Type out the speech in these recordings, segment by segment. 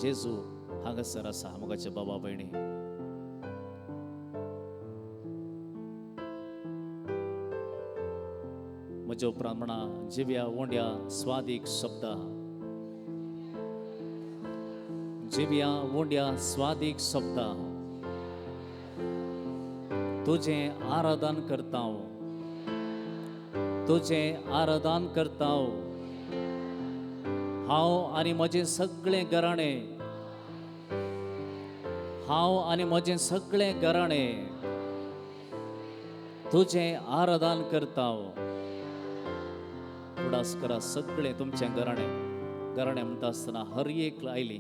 जेजू हांगासर आसा. मोगाचे बाबा भयणी, म्हज्या उपरांत म्हणा, जिव्या उंड्या स्वादीक शब्दा, जिव्या उंड्या स्वादीक शब्दा, तुजें आराधन करता, तुजें आराधन करता हांव आनी म्हजें सगळें घराणें, हांव आनी म्हजें सगळें घराणें तुजें आराधन करता. उडास करा सगळें तुमचें घराणें. घराणें म्हणटा आसतना हर एक आयली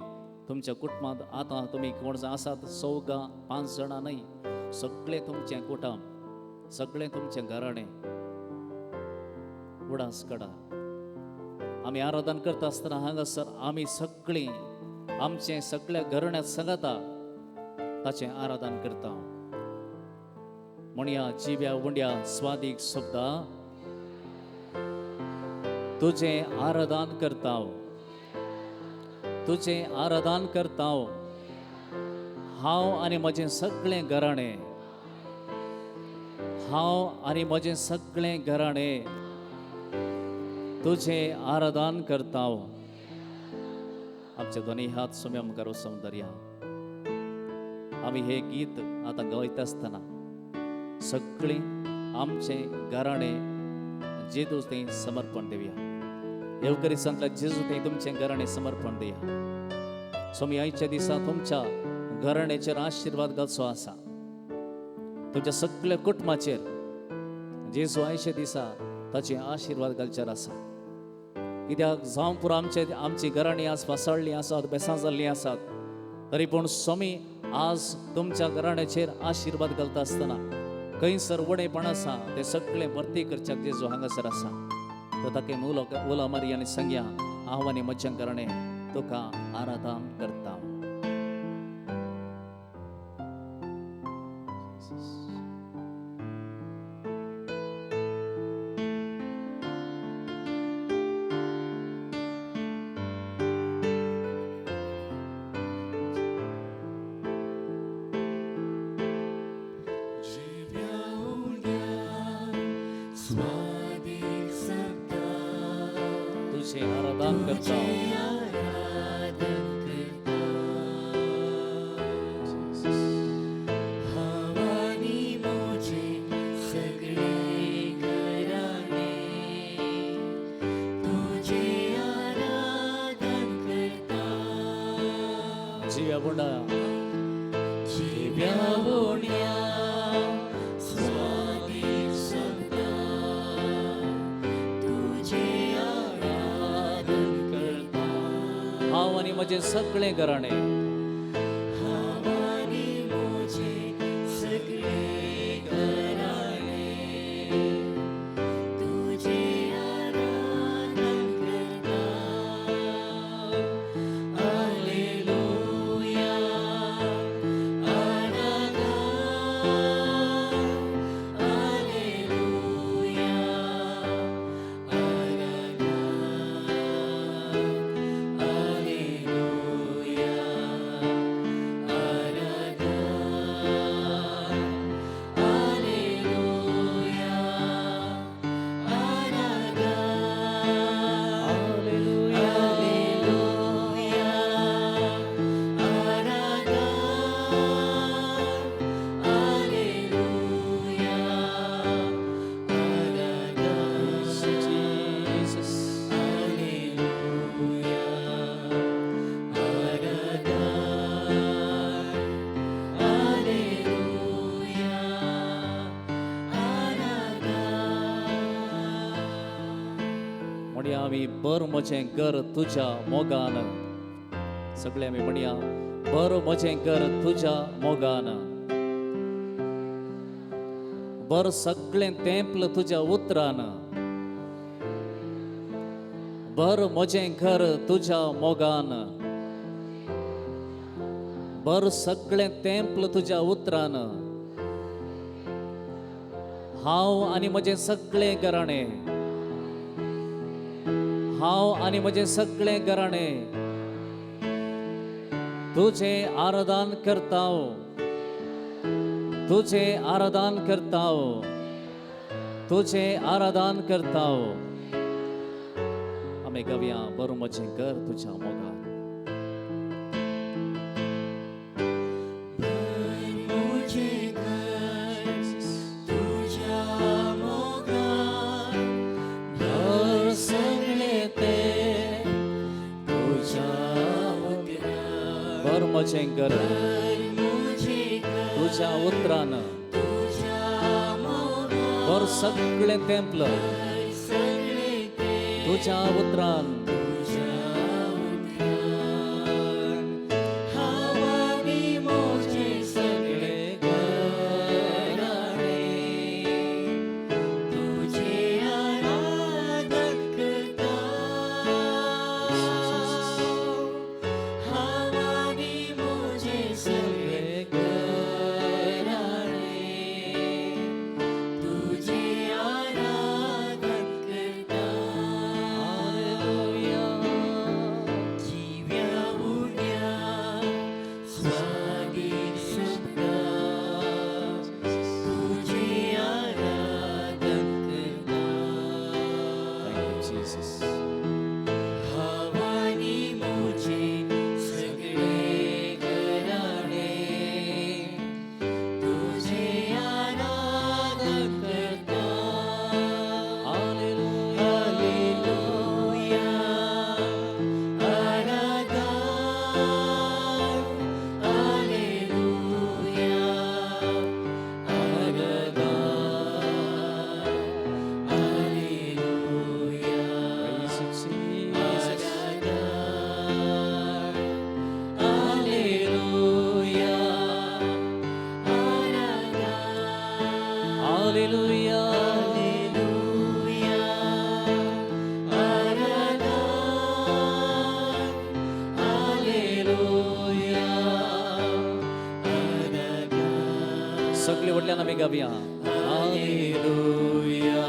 तुमच्या कुटुंबांत. आतां तुमी कोण आसात चौगां 5 जाणां न्हय, सगळें तुमचें कुटुंब, सगळें तुमचें घराणें. उडास काडा. आमी आराधन करता आसतना हांगासर आमी सगळीं आमचें सगळ्या घराण्यांत सांगाता ताचें आराधन करता. म्हणया, जिव्या उंड्या स्वादीक शब्दा, तुजें आराधन करता, तुजें आराधन करता हांव आनी म्हजें सगळें घराणें, हांव आनी म्हजें सगळें घराणें तुजें आराधन करता. आमचे दोनी हात सोम्या मुखार वचून धरया. आमी हे गीत आतां गायता आसतना सगळीं आमचें घराणें जेजू थंय समर्पण दिवया. येवकरिसांतल्या जेजू थंय तुमचें घराणें समर्पण दिया. स्वामी आयच्या दिसा तुमच्या घराण्याचेर आशिर्वाद घालचो आसा, तुमच्या सगळ्या कुटुंबाचेर जेजू आयच्या दिसा ताचे आशिर्वाद घालचेर आसा. कित्याक जावं पुरो आमचे आमची घराणीं आज फासाळ्ळीं आसात, बेसां जाल्लीं आसात, तरी पूण स्वामी आज तुमच्या घराण्याचेर आशिर्वाद घालता आसतना खंयसर उणेपण आसा तें सगळें भरती करच्याक जेजू हांगासर आसा. तर ताका उलो उलो मारी आनी सांगया, हांव आनी म्हज्या घराणें तुका आराधन करता. तुझे आराधन करता, जिव्या उंड्या, जिव्या उंड्या स्वादीक शब्दा, तुझे आराधन करता. हांव आनी म्हजें सगळें घराणें, हांव आनी म्हजें सगळें घराणें तुझे आराधन करता. आलेलुया आराधन, आलेलुया आराधन, आलेलुया आराधन, आलेलुया आराधन, आलेलुया आराधन, आलेलुया आराधन, Jesus. आलेलुया आराधन, आलेलुया आराधन. म्हणया आमी, बर म्हजें घर तुज्या मोगान. सगळे आमी म्हणया, बर म्हजें घर तुज्या मोगान, बर सगळें तेंपल तुज्या उतरान, बर म्हजें घर तुज्या मोगान, बर सगळें तेंपल तुज्या उतरान. हांव आनी म्हजें सगळें घराणें, हांव आनी म्हजें सगळें घराणें तुझें आराधन करता, तुझें आराधन करता, तुझें आराधन करता। आमी गावया बरो म्हजें घर तुज्या मोगान। भर म्हजें घर तुज्या उतरान, भर सगळें तेंपल तुज्या उतरान। सगळे वडल्यान आमी गावया hallelujah,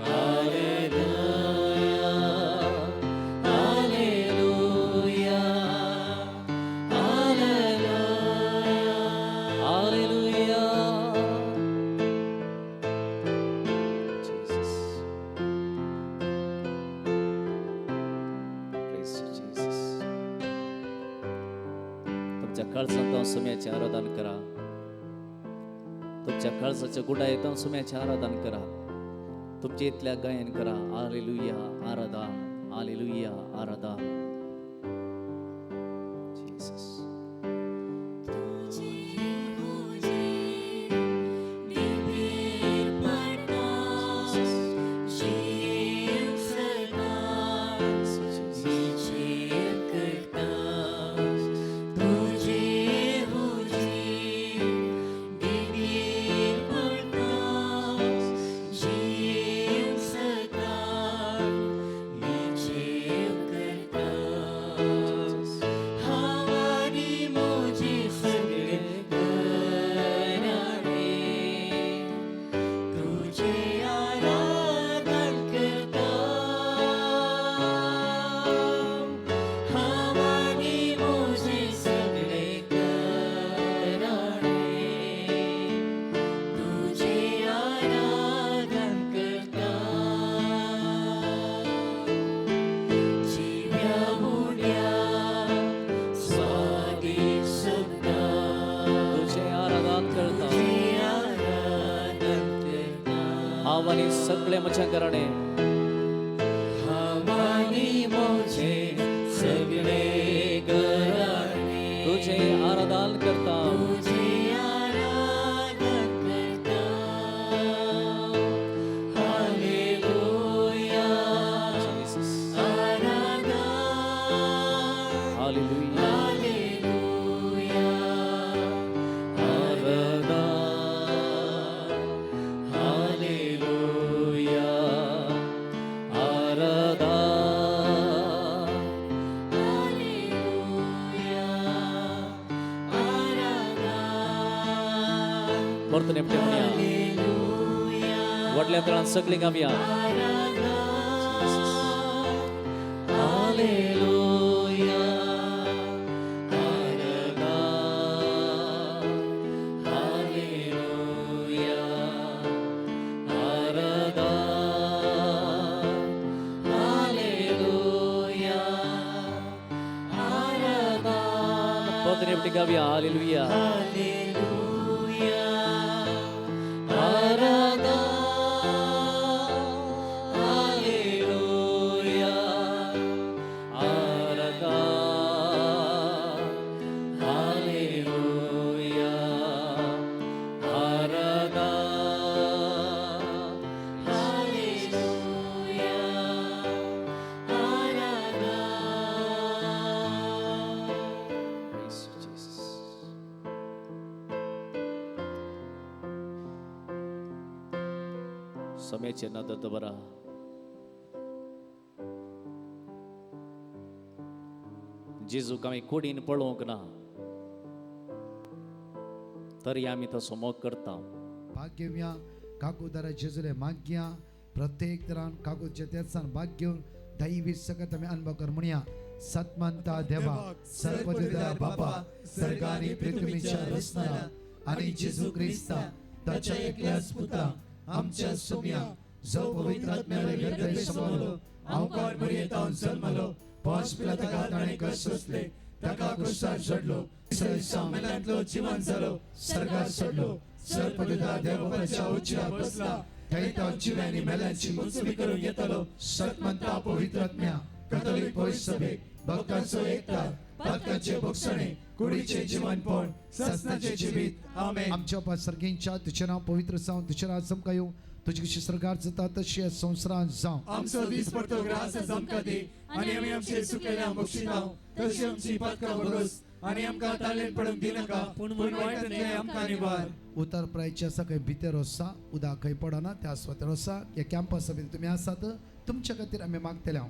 hallelujah, hallelujah, hallelujah, hallelujah. Jesus. Praise you, Jesus. तुमच्या काळजांत सुम्याचें आराधन करा, तुमच्या काळजाच्या गुडा येता सुम्याचें आराधन करा, तुमच्या इतल्या गायन करा। हालेलुया आराधन, हालेलुया आराधन। जीसस। सगळे म्हज्या घराणे हांवांनी म्हजें सगळे घराणे तुजें आराधन करता, तुजें आराधन करता। हालेलुया आराधन, हालेलुया, हालेलुया आराधन, हालेलुया आराधन, हालेलुया आराधन। परतून एकटे म्हणया, व्हडल्या तळान सगळीं गावया हालेलुया सांगातान एकटी गावया हालेलुया. हालेलुया आराधना हालेलुया आराधना हालेलुया आराधना हालेलुया आराधना. Praise you, Jesus. समयाचे नदर दवरा. जेजूक आमी कुडीन पळोवंक ना तरी आमी तसो मोग करता. भाग घेवया काकुदारा जेजुले मागया प्रत्येक तरान काकूच्या तेसान भाग घेवन दैवी सकत आमी अनुभव कर म्हणया. सतमंता देवा सर्वदिदा बापा सर्गानी पृथ्वीच्या रचणारा आणि जेजू क्रिस्ता ताच्या एकल्याच पुता आमच्या सोम्या जो पवित्र आत्म्याले गर्भे समवलो अवकार मरियेतावन जल्मलो पांच पिला ताका ताणें कश्ट सोंसले ताका क्रुसार चडलो मेल्यांतलो जिवन जालो सर्गार चडलो सर्वदिदा देवबापाच्या उजव्या बसला थंय तो जिव्यांनी मेल्यांची मुंचवी करून येतलो. सतमंता पवित्र आत्म्या कथोलिक पवित्र सभेक भक्तांचो एकता पातकांचे भोगसणे कुडीचे जीवनपण ससनाचे जिवीत. आमेन. आमच्या बापा सर्गींच्या तुझें नांव पवित्र जावं, तुझें राज आमकां येवं, तुजी कशी सर्गार जाता तशी ह्या संवसारांत जावं. आमचो दीस पडतो ग्रास आमकां दी आनी आमी आमचे चुकलेल्या बक्षिताव तशी आमची पातकां भोगस आनी आमकां तालेन पडूंक दिनाका पूण वायटांतलें आमकां निवार. उतर प्रायचे आसा खंय भितर आसा उदक खंय पडना त्या सुवातेर आसा ह्या कॅम्पसा भितर तुमी आसात तुमच्या खातीर आमी मागतले हांव.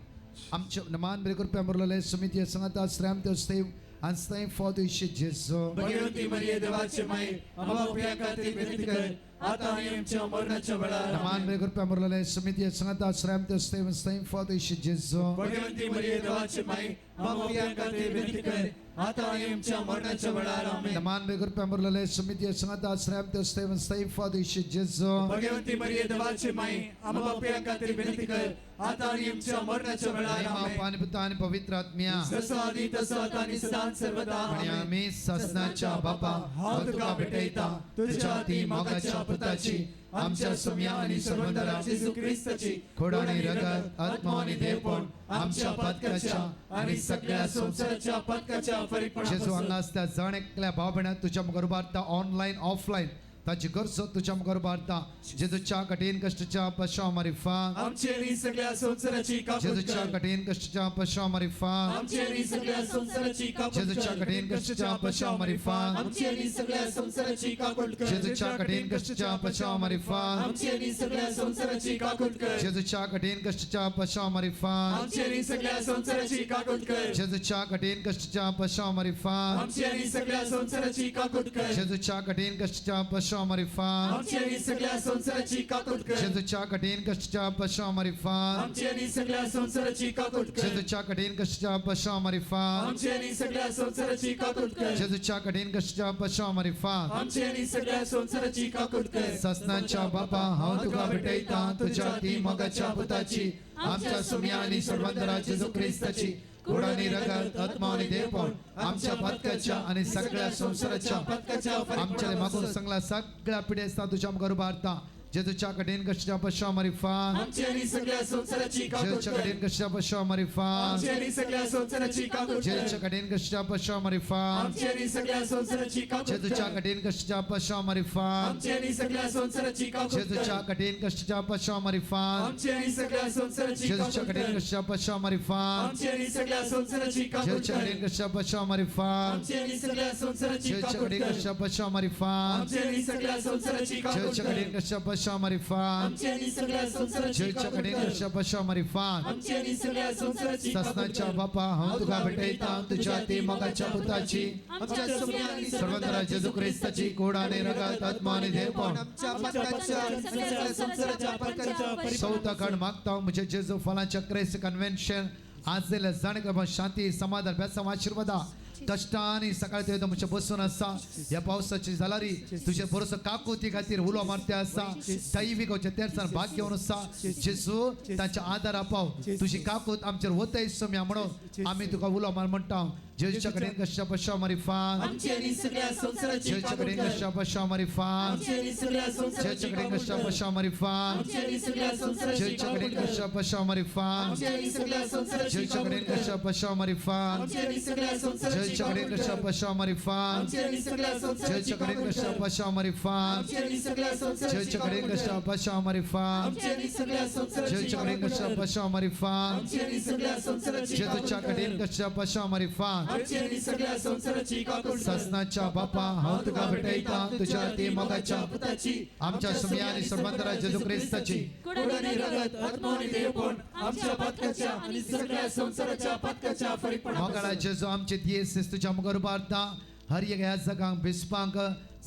आमचे मान बरे कृपया मुरलेले समिती सांगता श्रेम देव आनी फॉद जेजू. भगवंती मरिये देवाचे माई आम्हा पाप्यां खातीर विनंती कर आता आनी आमच्या मरणाच्या वेळार. मान बरे कृपया मुरलेले समिती सांगता श्रेम देव आनी फॉद जेजू. भगवंती मरिये देवाचे माई आम्हा पाप्यां खातीर विनंती कर आता आनी आमच्या मरणाच्या वेळार. आमेन. मान बरे कृपया मुरलेले समिती सांगता श्रेम देव आनी फॉद जेजू. भगवंती मरिये देवाचे माई आम्हा पाप्यां खातीर विनंती कर आता आनी आमच्या मरणाच्या वेळार. आमेन. पाणी पुता आणि पवित्र आत्म्या जसो आदी तसो आता आनी सदांच सर्वदा. आणि आमेन. आम्ही ससनाच्या बापा हांव तुका भेटयता तुझ्या अति मोगाच्या पुताची आमच्या सुम्या आणि सर्वंदरा जेजू क्रिस्ताची खोड आणि रगत आत्मा आणि देवपण आमच्या पातकाच्या आणि सगळ्या संसाराच्या पातकाच्या जेजू फरीकपणापासून हांगा आसता जण एकल्या भाव भयणां तुझ्या मुखार उबारता ऑनलायन ऑफलायन ताची गरजो तुझ्या मुखार उबारता. जेजूच्या कठीण कश्टच्या पशा मारिफा आमची आणि सगळ्या संसाराची काकूट जेजूच्या कर. कठीण कश्टच्या पशा मारिफा आमची आणि सगळ्या संसाराची काकूट जेजूच्या कर. कठीण कश्टच्या पशा मारिफा आमची आणि सगळ्या संसाराची काकूट कर. जेजूच्या कठीण कश्टच्या पशा मारिफा आमची आणि सगळ्या संसाराची काकूट कर. जेजूच्या कठीण कश्टच्या पशा मारिफा आमची आणि सगळ्या संसाराची काकूट कर. जेजूच्या कठीण कश्टच्या पशा मारिफा आमची आणि सगळ्या संसाराची काकूट कर. जेजूच्या कठीण कश्टच्या पशा मारिफा आमची आणि सगळ्या संसाराची काकूट कर. जेजूच्या कठीण कश्टच्या पशा मारिफा आमची आणि सगळ्या संसाराची काकूट कर. जेजूच्या कठीण कश्टच्या पशा मारिफा आमची आणि सगळ्या संसाराची काकूट कर. जेजूच्या कठीण कश्टच्या पशा मारिफा आमची आणि सगळ्या संसाराची काकूट कर. ससनाच्या बापा हांव तुका भेटयता तुझ्या ती मोगाच्या पुताची आमच्या सुम्या आणि सर्वंतरा जेजू क्रिस्ताची खोड आणि रगत आत्मा आणि देवपण आमच्या पातकाच्या आणि सगळ्या संसाराच्या पातकाच्या आमच्या मागून सांगला सगळ्या पिढ्या तुझ्या मुखार उबारता. जेजूच्या कठीण कश्टच्या पशा मारिफा आमची आणि सगळ्या संसाराची काकूट जेजूच्या कर. कठीण कश्टच्या पशा मारिफा आमची आणि सगळ्या संसाराची काकूट कर. जेजूच्या कठीण कश्टच्या पशा मारिफा आमची आणि सगळ्या संसाराची काकूट जेजूच्या कर. कठीण कश्टच्या पशा मारिफा आमची आणि सगळ्या संसाराची काकूट कर. जेजूच्या कठीण कश्टच्या पशा मारिफा आमची आणि सगळ्या संसाराची जेजूच्या काकूट कठीण कर. कश्टच्या पशा मारिफा आमची आणि सगळ्या संसाराची काकूट जेजूच्या कर. कठीण कश्टच्या पशा मारिफा आमची आणि सगळ्या संसाराची जेजूच्या काकूट कठीण कर. कश्टच्या पशा मारिफा आमची आणि सगळ्या संसाराची काकूट जेजूच्या कर. कठीण कश्टच्या पशा मारिफा आमची आणि सगळ्या संसाराची जेजूच्या काकूट कठीण कर. कश्टच्या पशा मारिफा आमची आणि सगळ्या संसाराची काकूट ससनाच्या कर. बापा हांव तुका भेटयता तुझ्या ती मोगाच्या पुताची आमच्या सुम्या आणि सर्वंतरा जेजू क्रिस्ताची कोड आणि रगत आत्मा आणि देवपण आमच्या पातकाच्या आणि सगळ्या संसाराच्या पातकाच्या सौताकड मागता म्हणजे जेजू फलाच्या क्रेस कन्व्हेन्शन आज दिल्या जाणेकर शांती समाधान बेसम आशीर्वादा कश्टांनी सकाळी तुवें म्हजे बसून आसा ह्या पावसाची जालारी तुजे भरोसो काकुती खातीर उलो मारते आसा दैवीक तेरसान भाग घेवन आसा जेजू तांच्या आदारा पाव तुजी काकूत आमचेर वतय सम्या म्हणून आमी तुका उलो मार म्हणटा जेजूच्या कडेन कश्या पश्या मारिफान आमची आनी सगळ्या संवसाराची जेजूच्या काकूट कडेन कर. कश्या पश्या मारिफान आमची आनी सगळ्या संवसाराची जेजूच्या कडेन काकूट कश्या कर. पश्या मारिफान आमची आनी सगळ्या संवसाराची जेजूच्या काकूट कडेन कर. कश्या पश्या मारिफान आमची आनी सगळ्या संवसाराची जेजूच्या काकूट कडेन कर. कश्या पश्या मारिफान आमची आनी सगळ्या संवसाराची जेजूच्या कडेन काकूट कश्या कर. पश्या मारिफान आमची आनी सगळ्या संवसाराची जेजूच्या कडेन काकूट कश्या कर. पश्या मारिफान आमची आनी सगळ्या संवसाराची जेजूच्या कडेन काकूट कश्या कर. पश्या मारिफान आमची आनी सगळ्या संवसाराची जेजूच्या कडेन काकूट कश्या कर. पश्या मारिफान आमची आनी सगळ्या संवसाराची जेजूच्या काकूट कर. कडेन कश्या पश्या मारिफान आमची आनी सगळ्या संवसाराची काकूट कर. ससनाच्या बापा हांव तुका भेटयता तुझ्या ती मोगाच्या पुताची आमच्या सुम्या आणि सर्वांतरा जेजू क्रिस्ताची कोड आणि रगत आत्मा आणि देवपण आमच्या पातकाच्या आणि सगळ्या संवसाराच्या पातकाच्या फरीकपणा मोगाळा जेजू आमचे दियेस तुझ्या मुखार उबारता हर एक ह्या जगांक बिस्पांक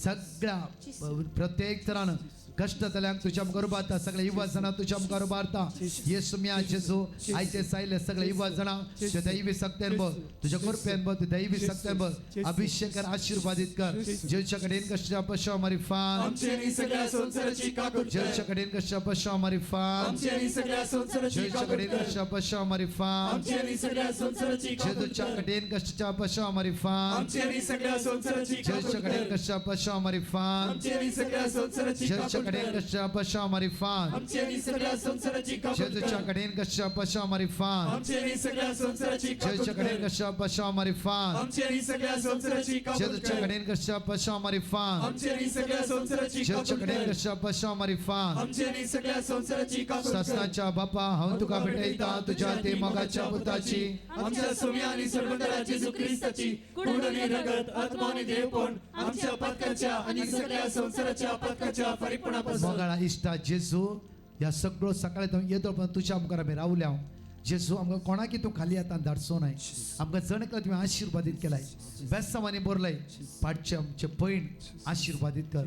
सगळ्या प्रत्येक तरान कश्ट जाल्यांक तुझ्या मुखार उबारता सगळे युवा जाणां तुझ्या मुखार उबारता येसू म्या जेजू आयचे सायले सगळे युवा जाणां तुझ्या दैवी सक्त्यान बघ तुझ्या कृपेन बघ तुझ्या दैवी सक्त्यान बघ अभिषेक कर आशीर्वादित कर जेजूच्या कडेन कश्टा पश्या मारिफान आमची आणि सगळ्या संवसाराची काकूट कर. जेजूच्या कडेन कश्टा पश्या मारिफान आमची आणि सगळ्या संवसाराची जेजूच्या काकूट कडेन कर. कश्टा पश्या मारिफान आमची आणि सगळ्या संवसाराची काकूट जेजूच्या कर. कडेन कश्टा पश्या मारिफान आमची आणि सगळ्या संवसाराची काकूट जेजूच्या कडेन कर. कश्टा पश्या मारिफान आमची आणि सगळ्या संवसाराची जेजूच्या काकूट कडेन कर. कश्टा पश्या मारिफान आमची आणि सगळ्या संवसाराची काकूट जेजूच्या कर. कडेन कश्टा पश्या मारिफान आमची आणि सगळ्या संवसाराची काकूट जेजूच्या कडेन कर. कश्टा पश्या मारिफान आमची आणि सगळ्या संवसाराची काकूट जेजूच्या कर. कडेन कश्टा पश्या मारिफान आमची आणि सगळ्या संवसाराची जेजूच्या काकूट कडेन कर. कश्टा पश्या मारिफान आमची आणि सगळ्या संवसाराची काकूट कर. ससनाच्या बापा हांव तुका भेटयता तुझ्या ते मोगाच्या पुताची आमच्या सुम्या आणि सर्वंतरा जेजू ख्रिस्ताची कोड आणि रगत आत्मा आणि देवपण आमच्या पातकाच्या आणि सगळ्या संवसाराच्या पातकाच्या फरीकपणापासून मोगाळा इश्टा जेजू ह्या सगळो सकाळी तूं येतो पण तुझ्या मुखार आमी रावल्या जेजू आमकां कोणाकी तूं खाली हातान धाडचो नाय आमकां जण एकल्या तुवें आशिर्वादीत केलाय बेस्तांवांनी बरलाय पाटचे आमचे पयण आशिर्वादीत कर.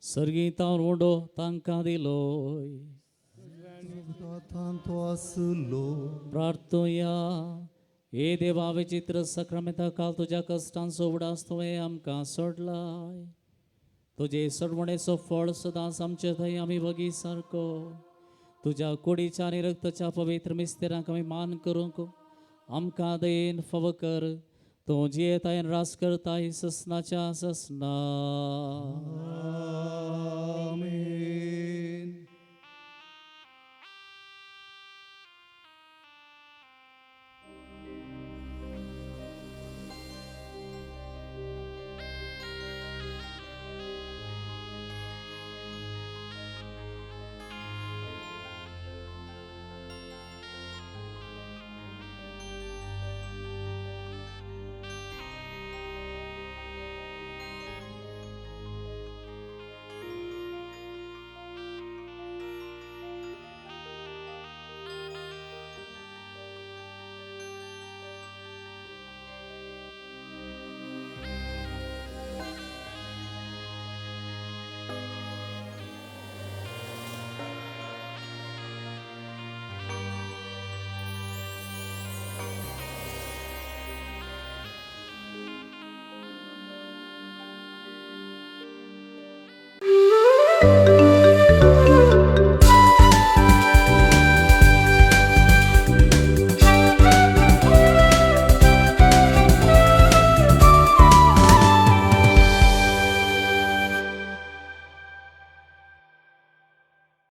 सर्गीतावन उडो तांकां दिलोय प्रार्थुया. हे देवा विचित्र सक्रमेता काल तुज्या कश्टांचो उडास तुवें आमकां सोडलाय. तुजे सोडवणेचो फळ सदांच आमचे थंय आमी वगी सारको तुज्या कुडीच्या आनी रक्ताच्या पवित्र मिस्तेरांक आमी मान करूंक आमकां दयेन फावो कर. तूं जियेतायन रास करताय ससनाच्या ससना. आमेन.